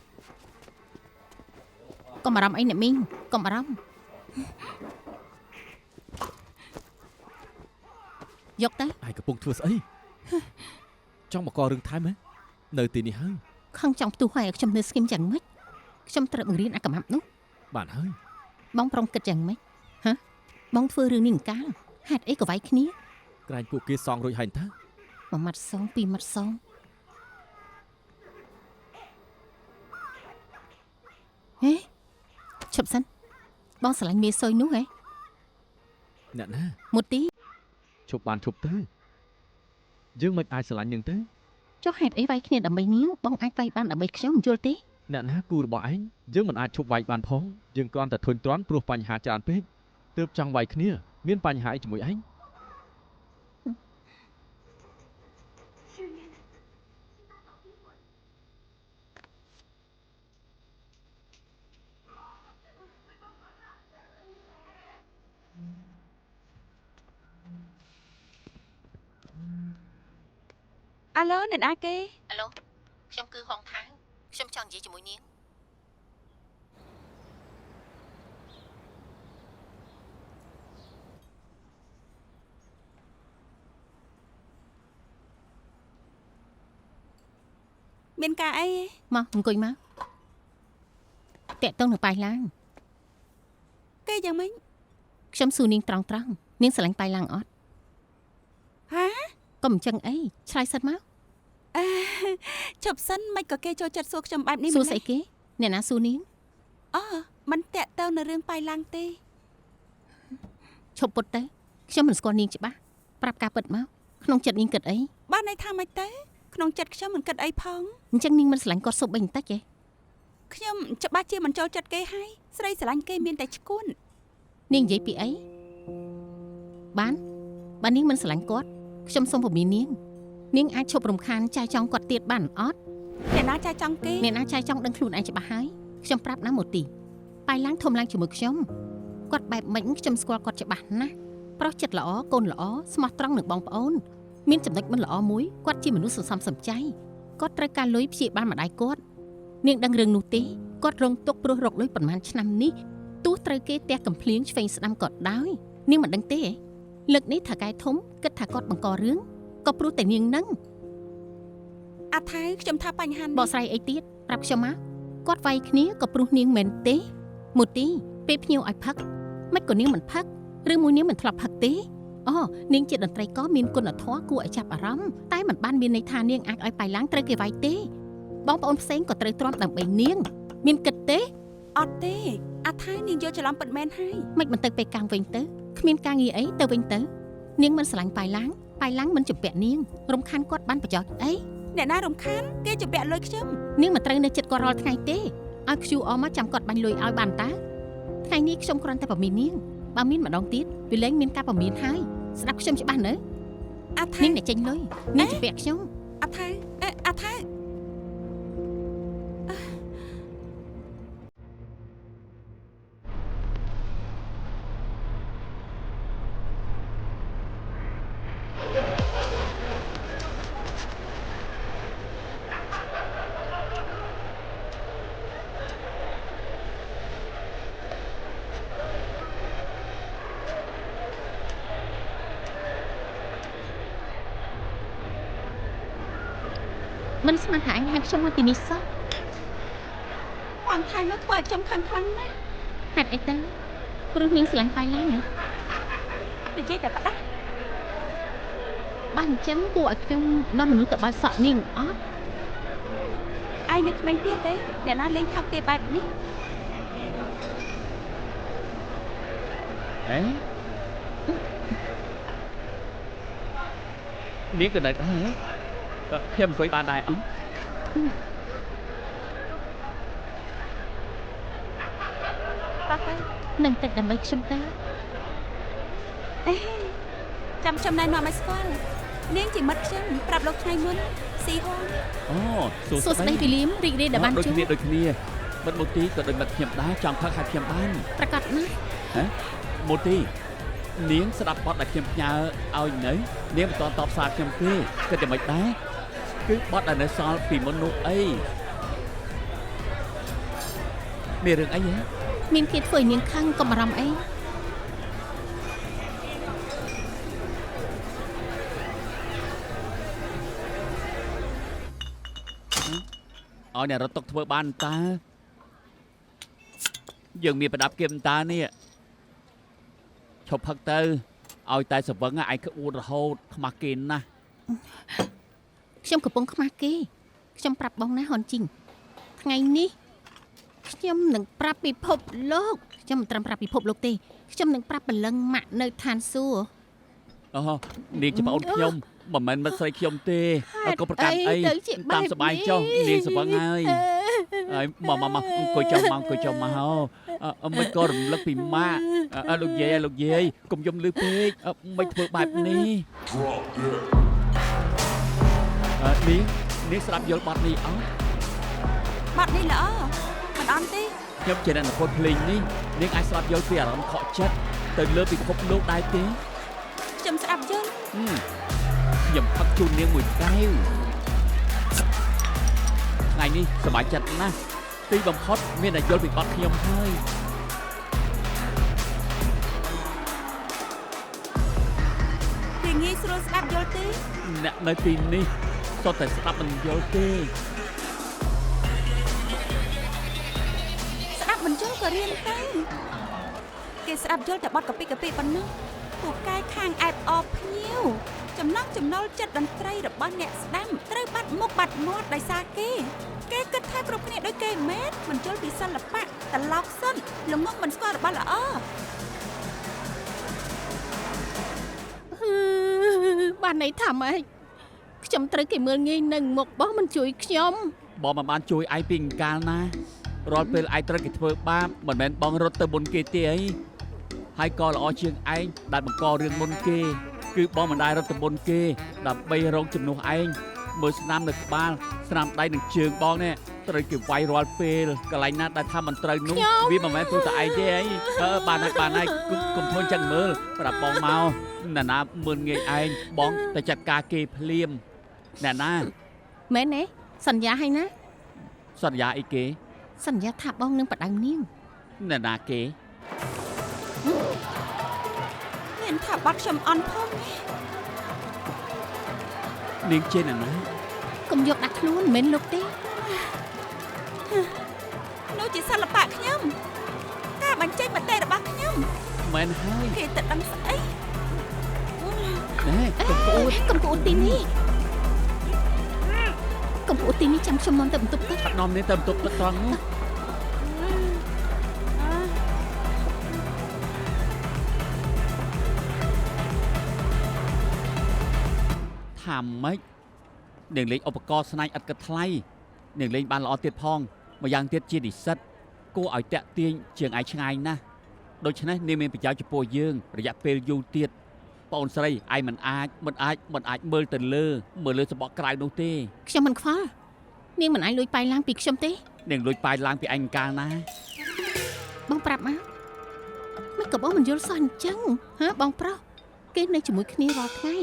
កុំអារម្មណ៍អីអ្នកមីងកុំអារម្មណ៍យកទៅ ឯងកំពុងធ្វើស្អីចង់មកករឿងថែមហ៎នៅទីនេះហើយ ខឹងចង់ផ្ទុះហើយឲ្យខ្ញុំនៅស្ងៀមយ៉ាងម៉េចខ្ញុំត្រូវបង្រៀនអាកំហាប់នោះ បានហើយ បងប្រុងគិតយ៉ាងម៉េចហ៎បងធ្វើរឿងនេះអង្កាលហេតុអីក៏វាយគ្នា ក្រែងពួកគេសងរួចហើយតា មួយម៉ាត់សងពីរម៉ាត់សងហេឈប់សិនបងស្រឡាញ់មេសុយនោះហ៎ អ្នកណា មុតទី ឈប់បានឈប់ទៅយើងមិនអាចស្រឡាញ់នឹងទេ ចុះហេតុអីវាយគ្នាដើម្បីនាងបងអាចវាយបានដើម្បីខ្ញុំយល់ទេ អ្នកណាគូរបស់ឯងយើងមិនអាចឈប់វាយបានផងយើងគ្រាន់តែធុញទ្រាន់ព្រោះបញ្ហាច្រើនពេកទើបចង់វាយគ្នាមានបញ្ហាអីជាមួយឯង អាឡូអ្នកណាគេ អាឡូខ្ញុំគឺហងថៅខ្ញុំចង់និយាយជាមួយនាង មានការអី មកអង្គុយមកតាក់ទងនឹងប៉ៃឡាង គេយ៉ាងម៉េច ខ្ញុំសួរនាងត្រង់ត្រង់នាងស្រឡាញ់ប៉ៃឡាងអត់ ហា កុំអញ្ចឹងអីឆ្លើយសិនមក អឺឈប់សិនមិនក៏គេចូលចិត្តសួរខ្ញុំបែបនេះ សួរស្អីគេអ្នកណាសួរនាង អូមិនតាក់ទៅនៅរឿងប៉ៃឡាំងទេ ឈប់ពុតទៅខ្ញុំមិនស្គាល់នាងច្បាស់ប្រាប់ការពិតមកក្នុងចិត្តនាងគិតអី បានន័យថាម៉េចទៅក្នុងចិត្តខ្ញុំមិនគិតអីផង អញ្ចឹងនាងមិនស្រឡាញ់គាត់សូម្បីបន្តិចទេ ខ្ញុំច្បាស់ជាមិនចូលចិត្តគេហើយស្រីស្រឡាញ់គេមានតែឈួន នាងនិយាយពីអីបានបើនាងមិនស្រឡាញ់គាត់ខ្ញុំសូមពមៀននាងនាងអាចឈប់រំខានចាយចង់គាត់ទៀតបានអត់ អ្នកណាចាយចង់គេ អ្នកណាចាយចង់ដឹងខ្លួនឯងច្បាស់ហើយខ្ញុំប្រាប់ណាមូទីប៉ៃឡាំងធំឡើងជាមួយខ្ញុំគាត់បែបម៉េចខ្ញុំស្គាល់គាត់ច្បាស់ណាស់ប្រុសចិត្តល្អកូនល្អស្មោះត្រង់នឹងបងប្អូនមានចំណុចមិនល្អមួយគាត់ជាមនុស្សសន្សំសំចៃគាត់ត្រូវការលុយព្យាបាលម្ដាយគាត់នាងដឹងរឿងនោះទេគាត់រងទុក្ខព្រោះរកលុយប្រហែលឆ្នាំនេះទោះត្រូវគេទះកំភ្លៀងឆ្វេងស្ដាំក៏ដោយនាងមិនដឹងទេលើកនេះថៅកែធំគិតថាគាត់បង្ករឿងក៏ព្រោះតែនាងនឹង អាថៅខ្ញុំថាបញ្ហា បកស្រាយអីទៀតប្រាប់ខ្ញុំមកគាត់វាយគ្នាក៏ព្រោះនាងមែនទេមូទីពេលភ្ញៀវឲ្យផឹកមិនក៏នាងមិនផឹកឬមួយនាងមិនធ្លាប់ផឹកទេអូនាងជាតន្ត្រីករមានគុណធម៌គួរឲ្យចាប់អារម្មណ៍តែមិនបានមានន័យថានាងអាចឲ្យប៉ៃឡាំងត្រូវគេវាយទេបងប្អូនផ្សេងក៏ត្រូវទ្រាំដើម្បីនាងមានគិតទេ អត់ទេអាថៅនាងយកច្រឡំពិតមែនហើយ មិនមិនទៅពេលកាំងវិញទៅគ្មានការងារអីទៅវិញទៅនាងមិនស្រឡាញ់ប៉ៃឡាំងប៉ៃឡាំងមិនជំពាក់នាងរំខានគាត់បានប្រយោជន៍អី អ្នកណារំខានគេជំពាក់លុយខ្ញុំ នាងមិនត្រូវនៅចិត្តគាត់រាល់ថ្ងៃទេឲ្យ QR មកចាំគាត់បាញ់លុយឲ្យបានតាថ្ងៃនេះខ្ញុំគ្រាន់តែប្រមាននាងបើមានម្ដងទៀតវាលែងមានការប្រមានហើយស្ដាប់ខ្ញុំច្បាស់នៅ អាថៅ នាងអ្នកចេញលុយនាងជំពាក់ខ្ញុំ អាថៅអេអាថៅ មិនស្មានថាអញហៅខ្ញុំមកទីនេះសោះ បងថៃនោះធ្វើឲ្យខ្ញុំខឹងខ្លាំងណាស់ ហេតុអីទៅព្រោះនាងស្រឡាញ់ប៉ៃឡាំងហ៎ និយាយតែប៉ដាស់ បានអញ្ចឹងគួរឲ្យខ្ញុំនាំមនុស្សទៅបើកសក់នាងអត់ ឯងនៅក្មេងទៀតទេអ្នកណាលេងថោកគេបែបនេះ ហេនាងក៏នៅដែរខ្ញុំអង្គុយបានដែរអត់ និងទឹកដើម្បីខ្ញុំទៅ ចាំខ្ញុំណែនាំឲ្យស្គាល់នាងជាមិត្តខ្ញុំប្រាប់លោកថ្ងៃមុនស៊ីហង អូសួ សួស្តីវីលៀមរីករាយដែលបាន ដូច ជួប គ្នាដូចគ្នាមិត្តមូទីក៏ដូចមិត្តខ្ញុំដែរចង់ផឹកឲ្យខ្ញុំបាន ប្រកាសណាស់ មូទីនាងស្ដាប់បទដែលខ្ញុំផ្ញើឲ្យនៅនាងមិនទាន់តបសារខ្ញុំទេគិតយ៉ាងម៉េចដែរគឺបទដែលនៅសល់ពីមុននោះអីមានរឿងអីហ៎ មានគេធ្វើឲ្យនាងខឹងកុំបារម្ភអី ឲ្យអ្នករត់តុកធ្វើបានតើយើងមានប្រដាប់គៀមតើនេះឈប់ផឹកទៅឲ្យតែសវឹងឯងក្អួតរហូតខ្មាស់គេណាស់ ខ្ញុំកំពុងខ្មាស់គេខ្ញុំប្រាប់បងណាហនជីងថ្ងៃនេះខ្ញុំនឹងប្រាប់ពិភពលោកខ្ញុំមិនត្រឹមប្រាប់ពិភពលោកទេខ្ញុំនឹងប្រាប់ព្រលឹងម៉ាក់នៅឋានសួគ៌ អូនាងជាប្អូនខ្ញុំមិនមែនមិត្តស្រីខ្ញុំទេកុំប្រកាន់អី ទៅជា តាមសบายចុះនាងសវឹងហើយហើយមកមកមកអង្គុយចុះមកអង្គុយចុះមកមិនក៏រំលឹកពីម៉ាក់លោកយាយលោកយាយកុំយំលឺពេកមិនធ្វើបែបនេះនាងនាងស្ដាប់យល់បទនេះអត់ បទនេះល្អមិនអន់ទេ ខ្ញុំជាអ្នកនិពន្ធភ្លេងនេះនាងអាចស្ដាប់យល់ពីអារម្មណ៍ខកចិត្តទៅលើពិភពលោកដែរទេ ខ្ញុំស្ដាប់យល់ ខ្ញុំផឹកជូននាងមួយកែវថ្ងៃនេះសប្បាយចិត្តណាស់ទីបំផុតមានតែយល់ពីបទខ្ញុំហើយ វាងាយស្រួលស្ដាប់យល់ទេ អ្នកនៅទីនេះសុទ្ធតែស្ដាប់មិនយល់ទេ ស្ដាប់មិនយល់ក៏រៀនទៅគេស្ដាប់យល់តែបទកាពិកាពិប៉ុណ្ណោះពូកែខាងអែបអបភ្ញៀវចំណង់ចំណូលចិត្តតន្ត្រីរបស់អ្នកស្ដាប់ត្រូវបាត់មុខបាត់មាត់ដោយសារគេគេគិតថាគ្រប់គ្នាដូចគេមែនមិនយល់ពីសិល្បៈត្រឡោកសិនល្ងងមិនស្គាល់របស់ល្អ បានន័យថាម៉េចខ្ញុំត្រូវគេមើលងាយនឹងមុខបងមិនជួយខ្ញុំ បងមិនបានជួយឯងពីអង្កាលណារាល់ពេលឯងត្រូវគេធ្វើបាបមិនមែនបងរត់ទៅមុនគេទេអីហើយក៏ល្អជាងឯងដែលបង្ករឿងមុនគេគឺបងមិនដែលរត់ទៅមុនគេដើម្បីរងជំនួសឯងមើលស្នាមនៅក្បាលស្នាមដៃនឹងជើងបងនេះត្រូវគេវាយរាល់ពេលកន្លែងណាដែលថាមិនត្រូវនោះវាមិនមែនព្រោះតែឯងទេអីបានហើយបានហើយកុំធ្វើចឹងមើលប្រាប់បងមកអ្នកណាមើលងាយឯងបងតែចាត់ការគេភ្លាមអ្នកណា មែនទេសន្យាហើយណា សន្យាអីគេ សន្យាថាបងនឹងបដៅនាង អ្នកណាគេ មានថាបាត់ខ្ញុំអន់ផង នាងជាអ្នកណា កុំយកដាក់ខ្លួនមិនមែនលោកទេ នោះជាសិល្បៈខ្ញុំការបញ្ចេញមតិរបស់ខ្ញុំ មែនហើយ គេទៅដឹងស្អី ណែកុំប្អូន កុំប្អូនទីនេះកុំប្អូនទីនេះចាំខ្ញុំនាំទៅបន្ទប់ទឹក ឆាប់នាំនេះទៅបន្ទប់ទឹកត្រង់នោះថាម៉េចនាងលេងឧបករណ៍ស្នែងឥតគិតថ្លៃនាងលេងបានល្អទៀតផងម្យ៉ាងទៀតជានិស្សិតគួរឲ្យតាក់ទាញជាងឯងឆ្ងាយណាស់ដូច្នេះនាងមានប្រយោជន៍ចំពោះយើងរយៈពេលយូរទៀតបងស្រីឯងមិនអាចមិនអាចមិនអាចមើលទៅលើមើលលើសម្បកក្រៅនោះទេ ខ្ញុំមិនខ្វល់នាងមិនអាចលួចប៉ៃឡើងពីខ្ញុំទេ នាងលួចប៉ៃឡើងពីឯងកាលណា បងប្រាប់មកមិនក៏បងមិនយល់សោះអញ្ចឹងហ៎បងប្រុសគេនៅជាមួយគ្នារាល់ថ្ងៃ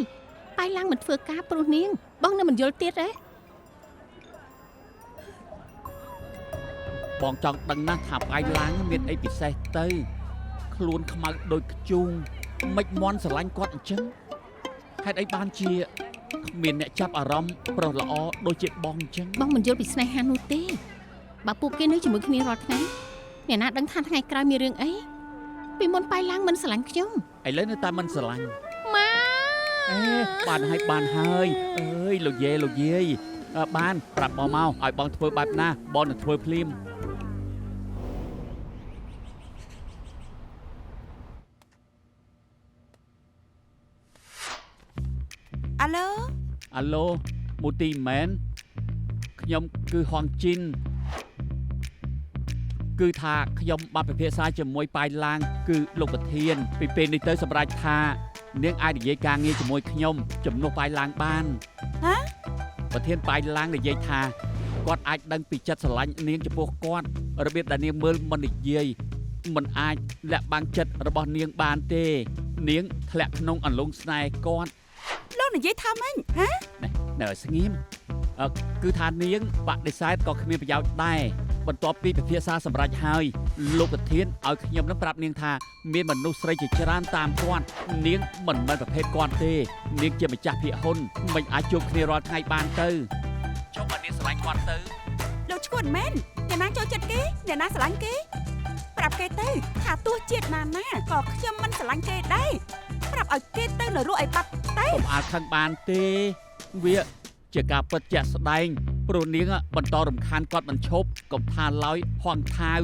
ប៉ៃឡើងមិនធ្វើការព្រោះនាងបងនៅមិនយល់ទៀតទេ បងចង់ដឹងណាស់ថាប៉ៃឡើងមានអីពិសេសទៅខ្លួនខ្មៅដូចខ្ជូងមិនមន់ស្រឡាញ់គាត់អញ្ចឹងហេតុអីបានជាគ្មានអ្នកចាប់អារម្មណ៍ប្រុសល្អដូចជាបងអញ្ចឹង បងមិនយល់ពីស្នេហានោះទេបើពួកគេនៅជាមួយគ្នារាល់ថ្ងៃអ្នកណាដឹងថាថ្ងៃក្រោយមានរឿងអីពីមុនប៉ៃឡើងមិនស្រឡាញ់ខ្ញុំ ឥឡូវនៅតែមិនស្រឡាញ់ ម៉ា អេបានហើយបានហើយអើយលោកយាយលោកយាយបានប្រាប់បងមកឲ្យបងធ្វើបែបណាបងនឹងធ្វើភ្លាម អាឡូ អាឡូមូទីមែនខ្ញុំគឺហងជីន គឺថាខ្ញុំបានពិភាក្សាជាមួយប៉ៃឡាងគឺលោកប្រធានពីពេលនេះទៅសម្រេចថានាងអាចនិយាយការងារជាមួយខ្ញុំជំនួសប៉ៃឡាងបាន ហ៎ ប្រធានប៉ៃឡាងនិយាយថាគាត់អាចដឹងពីចិត្តស្រឡាញ់នាងចំពោះគាត់របៀបដែលនាងមើលមិននិយាយមិនអាចលាក់បាំងចិត្តរបស់នាងបានទេនាងធ្លាក់ក្នុងអន្លង់ស្នេហ៍គាត់ លោកនិយាយថាម៉េចហ៎ នៅស្ងៀមគឺថានាងបដិសេធក៏គ្មានប្រយោជន៍ដែរបន្ទាប់ពីពិភាក្សាសម្រេចហើយលោកប្រធានឲ្យខ្ញុំនឹងប្រាប់នាងថាមានមនុស្សស្រីជាច្រើនតាមគាត់នាងមិនមែនប្រភេទគាត់ទេនាងជាម្ចាស់ភាគហ៊ុនមិនអាចជួបគ្នារាល់ថ្ងៃបានទៅចុះបើនាងស្រឡាញ់គាត់ទៅ លោកឈួតមែនអ្នកណាចូលចិត្តគេអ្នកណាស្រឡាញ់គេប្រាប់គេទៅថាទោះជាតិណាណាក៏ខ្ញុំមិនស្រឡាញ់គេដែរប្រាប់ឲ្យគេទៅនរកឲ្យបាត់ទៅ កុំអាលខឹងបានទេវាជាការពិតជាក់ស្ដែងព្រោះនាងបន្តរំខានគាត់មិនឈប់កុំថាឡើយហួងថាវ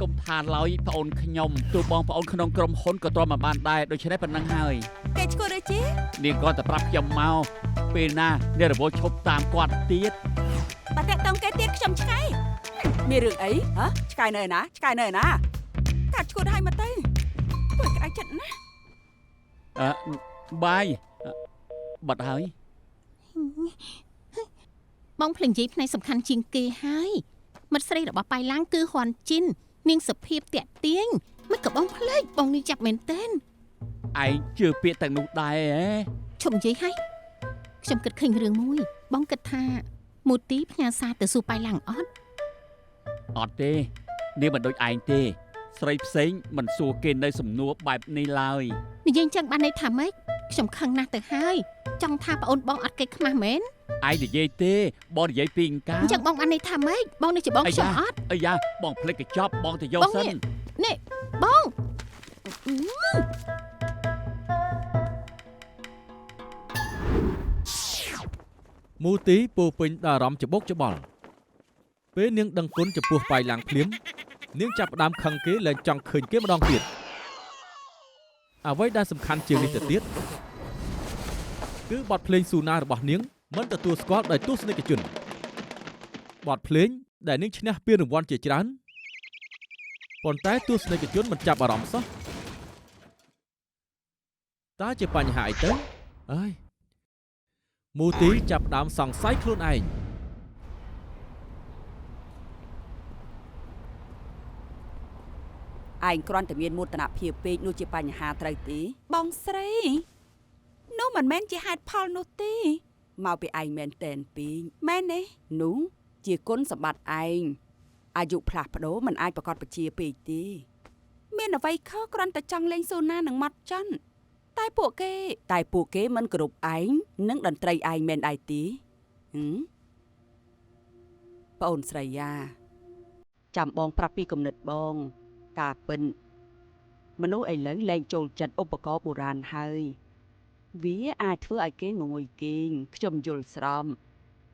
កុំថាឡើយប្អូនខ្ញុំទោះបងប្អូនក្នុងក្រុមហ៊ុនក៏ទ្រាំមិនបានដែរដូច្នេះប៉ុណ្ណឹងហើយ គេឈួតឬជា នាងគាត់តែប្រាប់ខ្ញុំមកពេលណានាងរវល់ឈប់តាមគាត់ទៀត បើតាក់ទងគេទៀតខ្ញុំឆ្កែមានរឿងអីហ៎ឆ្កែនៅឯណាឆ្កែនៅឯណាកាត់ឈួតឲ្យមកទៅពួកក្តៅចិត្តណាស់ អឺបាយបាត់ហើយ បងភ្លេងនិយាយផ្នែកសំខាន់ជាងគេហើយមិត្តស្រីរបស់ប៉ៃឡាងគឺហ៊ាន់ជីននាងសភាពតាក់ទាញមិនក៏បងភ្លេចបងនេះចាប់មែនទែន ឯងជឿពាក្យទាំងនោះដែរហ៎ ឈប់និយាយហើយខ្ញុំគិតឃើញរឿងមួយបងគិតថាមូទីផ្ញើសារទៅសួរប៉ៃឡាងអត់ អត់ទេនាងមិនដូចឯងទេស្រីផ្សេងមិនសួរគេនៅសំណួរបែបនេះឡើយ និយាយចឹងបានន័យថាម៉េចខ្ញុំខឹងណាស់ទៅហើយចង់ថាប្អូនបងអត់គេខ្មាស់មែន ឯងនិយាយទេបងនិយាយពីអង្ការ អញ្ចឹងបងបានន័យថាម៉េចបងនេះជាបងខ្ញុំអត់ អាយ៉ាបងភ្លេចកញ្ចប់បងទៅយកសិន នេះបង មូទីពោពេញដោយអារម្មណ៍ច្បុកច្បល់ពេលនាងដឹងគុណចំពោះប៉ៃឡាងភ្លាមនាងចាប់ផ្ដើមខឹងគេលែងចង់ឃើញគេម្ដងទៀតអ្វីដែលសំខាន់ជាងនេះទៅទៀតគឺបទភ្លេងស៊ូណារបស់នាងមិនទទួលស្គាល់ដោយទស្សនិកជនបទភ្លេងដែលនាងឈ្នះពានរង្វាន់ជាច្រើនប៉ុន្តែទស្សនិកជនមិនចាប់អារម្មណ៍សោះតើជាបញ្ហាអីទៅអើយមូទីចាប់ផ្ដើមសង្ស័យខ្លួនឯង ឯងគ្រាន់តែមានមោទនភាពពេកនោះជាបញ្ហាត្រូវទេបងស្រីនោះមិនមែនជាហេតុផលនោះទេមកពីឯងមែនតែនពេកមែនទេនោះជាគុណសម្បត្តិឯងអាយុផ្លាស់ប្ដូរមិនអាចប្រកាសពជាពេកទេមានអ្វីខុសគ្រាន់តែចង់លេងសូណានឹងម៉ត់ចន់តែពួកគេមិនគោរពឯងនិងតន្ត្រីឯងមែនដែរទេហឹមប្អូនស្រីយ៉ាចាំបងប្រាប់ពីគំនិតបងការពិនមនុស្សឥឡូវលែងចូលចិត្តឧបករណ៍បុរាណហើយវាអាចធ្វើឲ្យគេងងុយគេងខ្ញុំយល់ស្រប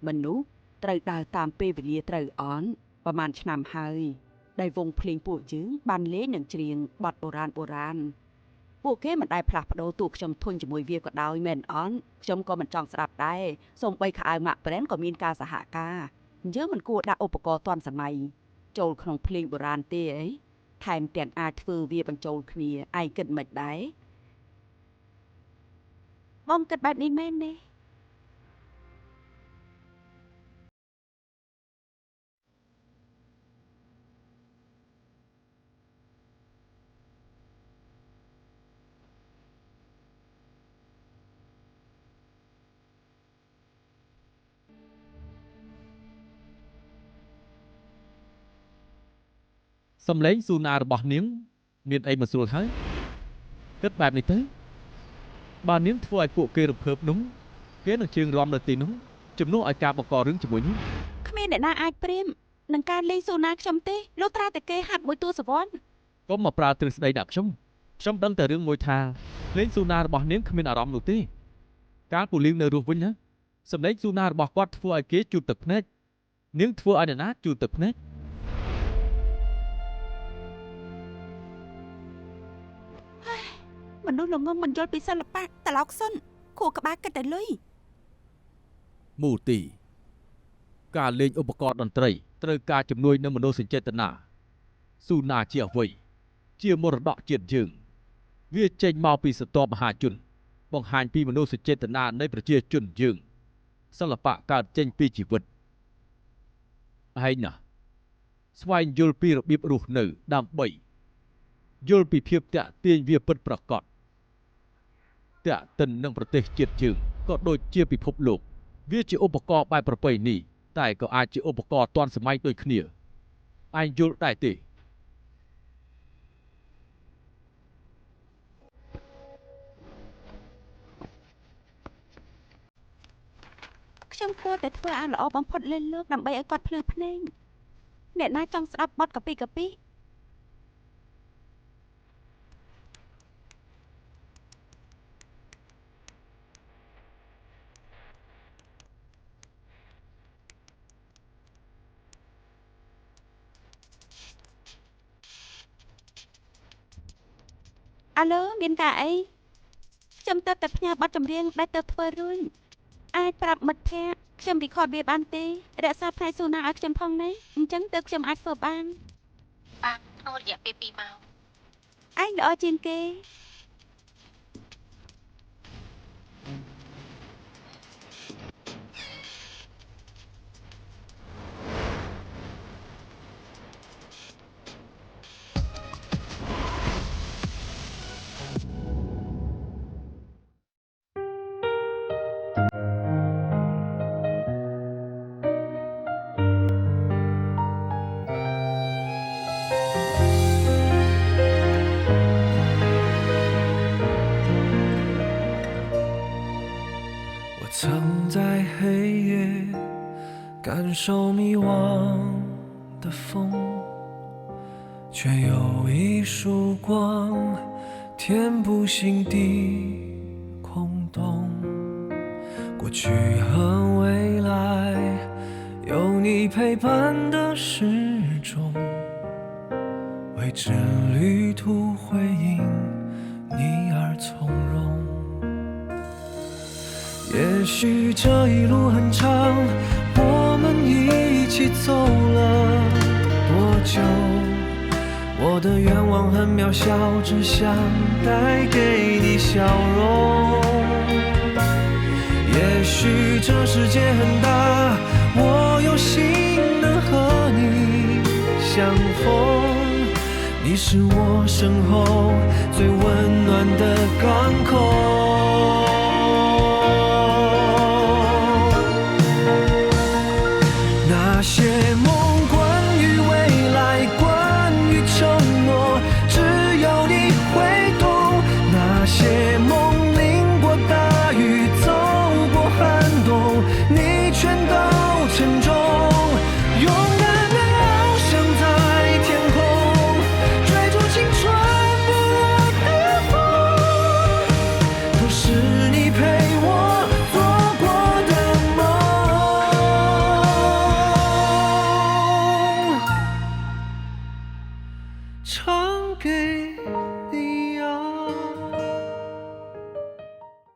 មនុស្សត្រូវដើរតាមពេលវេលាត្រូវអន់ប្រហែលឆ្នាំហើយដែលវងភ្លេងពួកយើងបានលេងនិងច្រៀងបទបុរាណពួកគេមិនដែលផ្លាស់ប្ដូរទូខ្ញុំធុញជាមួយវាក៏ដោយមែនអន់ខ្ញុំក៏មិនចង់ស្ដាប់ដែរសូម្បីខោអាវម៉ាក់ប្រេនក៏មានការសហការយើងមិនគួរដាក់ឧបករណ៍ទាន់សម័យចូលក្នុងភ្លេងបុរាណទេអីថែមទាំងអាចធ្វើវាបញ្ចូលគ្នាឯងគិតមិនដែរបងគិតបែបនេះមែនទេ សំឡេងស៊ូណារបស់នាងមានអីមិនស្រួលហើយគិតបែបនេះទៅបើនាងធ្វើឲ្យពួកគេរំភើបនោះគេនឹងជើងរាំនៅទីនោះជំនួសឲ្យការបង្ករឿងជាមួយនេះ គ្មានអ្នកណាអាចព្រាមនឹងការលេងសូណាខ្ញុំទេលុះត្រាតែគេហាត់មួយតួសវណ្ណ កុំមកប្រើទ្រឹស្ដីដាក់ខ្ញុំខ្ញុំដឹងតែរឿងមួយថាលេងស៊ូណារបស់នាងគ្មានអារម្មណ៍នោះទេកាលពូលីងនៅរស់វិញណាសំឡេងស៊ូណារបស់គាត់ធ្វើឲ្យគេជូតទឹកភ្នែកនាងធ្វើឲ្យអ្នកណាជូតទឹកភ្នែក មនុស្សល្ងងមិនយល់ពីសិល្បៈតឡោកសុនខួរក្បាលគិតតែលុយ មូទីការលេងឧបករណ៍តន្ត្រីត្រូវការជំនួយនៅមនោសញ្ចេតនា ស៊ូណាជាអ្វីជាមរតកជាតិយើងវាចេញមកពីស្រទាប់មហាជនបង្ហាញពីមនោសញ្ចេតនានៃប្រជាជនយើងសិល្បៈកើតចេញពីជីវិតឯងណាស្វែងយល់ពីរបៀបរស់នៅដើម្បីយល់ពីភាពតាក់ទាញវាពិតប្រាកដតាក់ទិននឹងប្រទេសជាតិយើងក៏ដូចជាពិភពលោកវាជាឧបករណ៍បែបប្រពៃណីតែក៏អាចជាឧបករណ៍ទាន់សម័យដូចគ្នាឯងយល់ដែរទេ ខ្ញុំគួរតែធ្វើឲ្យល្អបំផុតលើលោកដើម្បីឲ្យគាត់ភ្លឺភ្នែកអ្នកណាចង់ស្ដាប់បទកាពីកាពីអាឡូមានការអីខ្ញុំទៅតែផ្ញើបទចម្រៀងដែលទៅធ្វើរួចអាចប្រាប់មិត្តភ័ក្តិខ្ញុំរីខតវាបានទេរក្សាផ្នែកស៊ូណាឲ្យខ្ញុំផងណាអញ្ចឹងទើបខ្ញុំអាចធ្វើបាន បាទក្នុងរយៈពេល2ម៉ោងឯងល្អជាងគេ 曾在黑夜感受迷惘的风，却有一束光填补心底空洞。过去和未来，有你陪伴的始终，未知旅途会因你而从容。也许这一路很长，我们一起走了多久？我的愿望很渺小，只想带给你笑容。也许这世界很大，我有幸能和你相逢，你是我身后最温暖的港口。